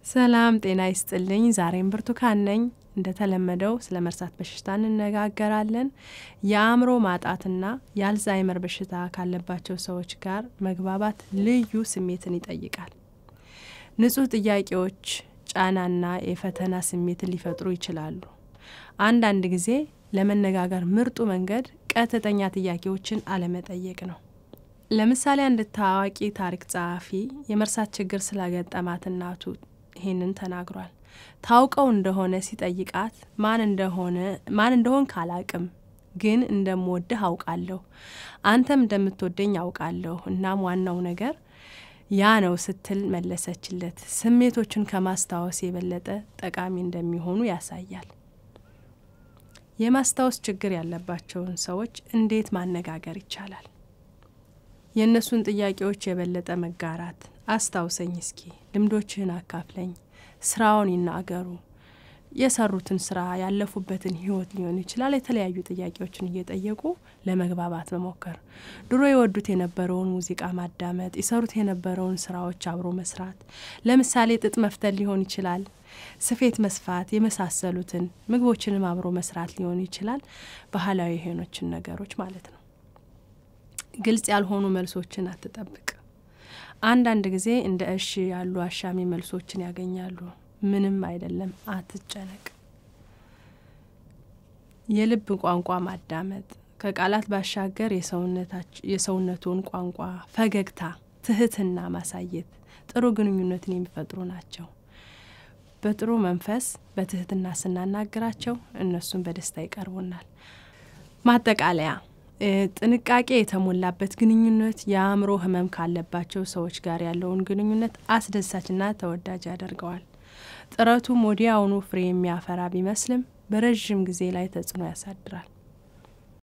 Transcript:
ሰላም ጤና ይስጥልኝ። ዛሬም ብርቱካን ነኝ። እንደተለመደው ስለ መርሳት በሽታ እንነጋገራለን። የአእምሮ ማጣትና የአልዛይመር በሽታ ካለባቸው ሰዎች ጋር መግባባት ልዩ ስሜትን ይጠይቃል። ንጹህ ጥያቄዎች ጫናና የፈተና ስሜትን ሊፈጥሩ ይችላሉ። አንዳንድ ጊዜ ለመነጋገር ምርጡ መንገድ ቀጥተኛ ጥያቄዎችን አለመጠየቅ ነው። ለምሳሌ አንድ ታዋቂ ታሪክ ጸሐፊ የመርሳት ችግር ስላገጠማት እናቱ ይህንን ተናግሯል። ታውቀው እንደሆነ ሲጠይቃት ማን እንደሆነ ማን እንደሆን ካላቅም ግን እንደምወድህ አውቃለሁ፣ አንተም እንደምትወደኝ አውቃለሁ። እናም ዋናው ነገር ያ ነው ስትል መለሰችለት። ስሜቶችን ከማስታወስ የበለጠ ጠቃሚ እንደሚሆኑ ያሳያል። የማስታወስ ችግር ያለባቸውን ሰዎች እንዴት ማነጋገር ይቻላል? የእነሱን ጥያቄዎች የበለጠ መጋራት። አስታውሰኝ እስኪ፣ ልምዶችህን አካፍለኝ፣ ስራውን ይናገሩ፣ የሰሩትን ስራ፣ ያለፉበትን ህይወት ሊሆን ይችላል። የተለያዩ ጥያቄዎችን እየጠየቁ ለመግባባት መሞከር፣ ድሮ የወዱት የነበረውን ሙዚቃ ማዳመጥ፣ ይሰሩት የነበረውን ስራዎች አብሮ መስራት፣ ለምሳሌ ጥጥ መፍተል ሊሆን ይችላል፣ ስፌት መስፋት የመሳሰሉትን ምግቦችንም አብሮ መስራት ሊሆን ይችላል። ባህላዊ የሆኖችን ነገሮች ማለት ነው። ግልጽ ያልሆኑ መልሶችን አትጠብቅ። አንዳንድ ጊዜ እንደ እሺ ያሉ አሻሚ መልሶችን ያገኛሉ። ምንም አይደለም፣ አትጨነቅ። የልብ ቋንቋ ማዳመጥ ከቃላት ባሻገር የሰውነቱን ቋንቋ፣ ፈገግታ፣ ትህትና ማሳየት ጥሩ ግንኙነትን የሚፈጥሩ ናቸው። በጥሩ መንፈስ በትህትና ስናናግራቸው እነሱን በደስታ ይቀርቡናል። ማጠቃለያ፣ ጥንቃቄ የተሞላበት ግንኙነት የአእምሮ ህመም ካለባቸው ሰዎች ጋር ያለውን ግንኙነት አስደሳችና ተወዳጅ ያደርገዋል። ጥረቱም ወዲያውኑ ፍሬ የሚያፈራ ቢመስልም በረዥም ጊዜ ላይ ተጽዕኖ ያሳድራል።